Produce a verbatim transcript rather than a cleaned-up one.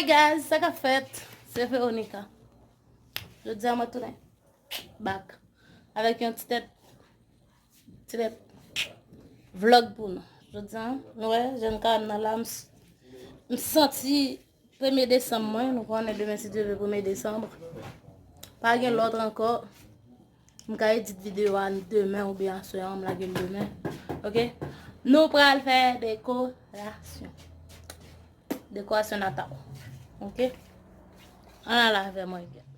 Hey guys, sa k ap fèt? Se Veronica. Jodi a mwen tounen back avèk yon ti tèt, ti tèt vlog pou nou. Jodi a, nou wè, jèn Karan nan la, m s- m santi premye desanm mwen, nou konnen demen si Dye vle premye desanm. Pa gen lòt ankò. M ka edit videyo a demen oubyen aswè an, m lage l demen. Ok? Nou pral fè dekorasyon. Dekorasyon Natal. Ok? Ann al avè mwen, guys.